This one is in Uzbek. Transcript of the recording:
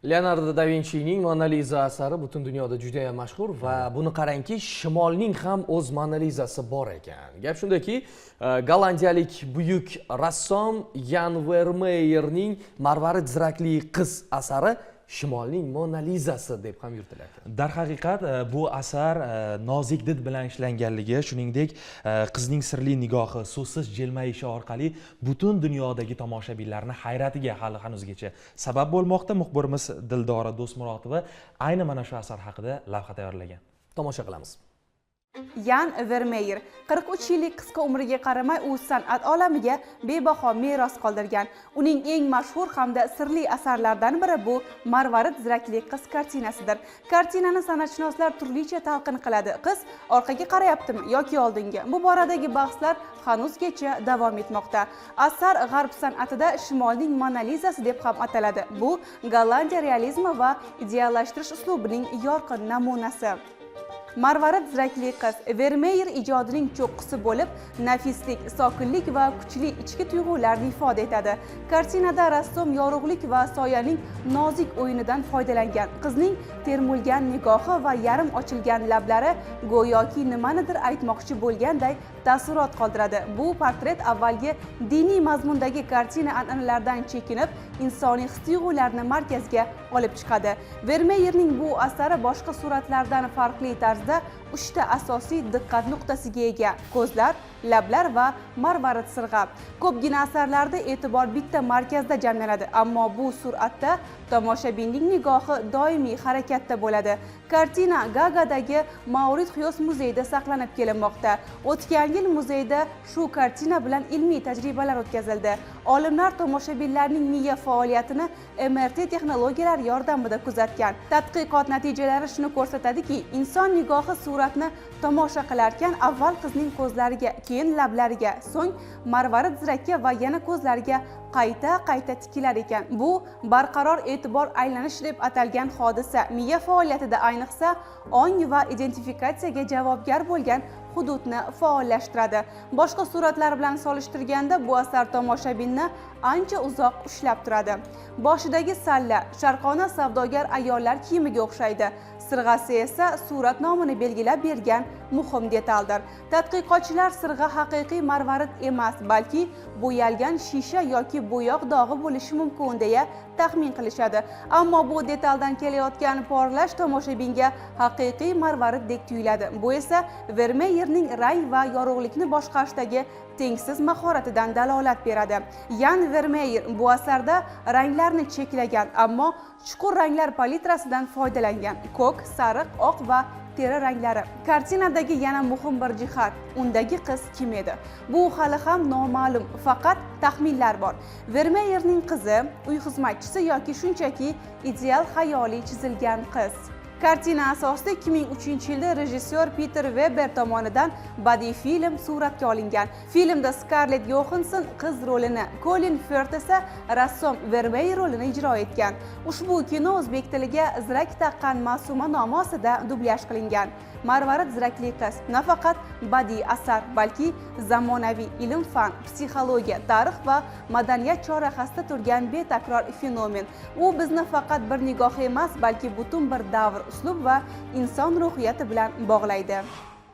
Leonardo da Vinchining Mona Liza asari butun dunyoda juda ham mashhur va buni qarangki, shimolning ham o'z Mona Lizasi bor ekan. Gap shundaki, gollandiyalik buyuk rassom Yan Vermeyerning "Marvarid zirakli qiz" asari shimolning Mona Lizasi deb ham yuritilar ekan. Darhaqiqat, bu asar nozik did bilan ishlanganligi, shuningdek, qizning sirli nigohi, so'zsiz jilmayishi orqali butun dunyodagi tomoshabinlarni hayratiga hali hanuzgacha sabab bo'lmoqda. Muxbirimiz Dildora Do'stmurotova ayni mana shu asar haqida lavha tayyorlagan. Tomosha qilamiz. Yan Vermeyer 43 yillik qisqa umriga qaramay, u san'at olamiga bebaho meros qoldirgan. Uning eng mashhur hamda sirli asarlaridan biri bu "Marvarid zirakli qiz" kartinasidir. Kartinani san'atshunoslar turlicha talqin qiladi. Qiz orqaga qarayaptimi yoki oldinga? Bu boradagi bahslar hanuzgacha davom etmoqda. Asar g'arb san'atida shimolning Mona Lizasi deb ham ataladi. Bu Gollandiya realizmi va ideallashtirish uslubining yorqin namunasi. "Marvarid zirakli qiz" Vermeyer ijodining cho'qqisi bo'lib, nafislik, sokinlik va kuchli ichki tuyg'ularni ifoda etadi. Kartinada rassom yorug'lik va soyaning nozik o'yinidan foydalangan. Qizning termulgan nigohi va yarim ochilgan lablari go'yoki nimanidir aytmoqchi bo'lganday taassurot qoldiradi. Bu portret avvalgi diniy mazmundagi kartina an'analaridan chekinib, insoniy his-tuyg'ularni markazga olib chiqadi. Vermeyerning bu asari boshqa suratlardan farqli tarzda uchta asosiy diqqat nuqtasiga ega: ko'zlar, lablar va marvarid sirg'a. Ko'pgina asarlarda e'tibor bitta markazda jamlanadi, ammo bu suratda tomoshabinning nigohi doimiy harakatda bo'ladi. Kartina Gaagadagi Mauritshuis muzeyida saqlanib kelinmoqda. O'tgan yil muzeyda shu kartina bilan ilmiy tajribalar o'tkazildi. Olimlar tomoshabinlarning miya faoliyatini MRT texnologiyalari yordamida kuzatgan. Tadqiqot natijalari shuni ko'rsatadiki, inson nigohi suratni tomosha qilarkan avval qizning ko'zlariga, keyin lablariga, so'ng marvarid zirakka va yana ko'zlariga qayta qayta tikilar ekan. Bu barqaror e'tibor aylanish deb atalgan hodisa miya faoliyatida, ayniqsa ong va identifikatsiyaga javobgar bo'lgan hududni faollashtiradi. Boshqa suratlar bilan solishtirganda bu asar tomoshabinni ancha uzoq ushlab turadi. Boshidagi salla sharqona savdogar ayollar kiyimiga o'xshaydi. Sirg'asi esa surat nomini belgilab bergan muhim detaldir. Tadqiqotchilar sirg'a haqiqiy marvarid emas, balki bo'yalgan shisha yoki bo'yoq dog'i bo'lishi mumkin deya taxmin qilishadi. Ammo bu detaldan kelayotgan porlash tomoshabinga haqiqiy marvariddek tuyuladi. Bu esa Vermeyerning rang va yorug'likni boshqarishdagi tengsiz mahoratidan dalolat beradi. Yan Vermeyer bu asarda ranglarni cheklagan, ammo chuqur ranglar palitrasidan foydalangan: ko'k, sariq, oq va teri ranglari. Kartinadagi yana muhim bir jihat: undagi qiz kim edi? Bu hali ham noma'lum, faqat taxminlar bor. Vermeyerning qizi, uy xizmatchisi yoki shunchaki ideal xayoliy chizilgan qiz. Kartina asosida 2003 yilda rejissyor Peter Weber tomonidan badiiy film suratga olingan. Filmda Skarlett Yoxansson qiz rolini, Kolin Firth esa rassom Vermeyer rolini ijro etgan. Ushbu kino o'zbek tiliga "Zirak taqqan ma'suma" nomi ostida dublyaj qilingan. "Marvarid zirakli qiz" nafaqat badiiy asar, balki zamonaviy ilm fan, psixologiya, tarix va madaniyat chorrahasida turgan betakror fenomen. U bizni faqat bir nigoh emas, balki butun bir davr, uslub va inson ruhiyati bilan bog'laydi.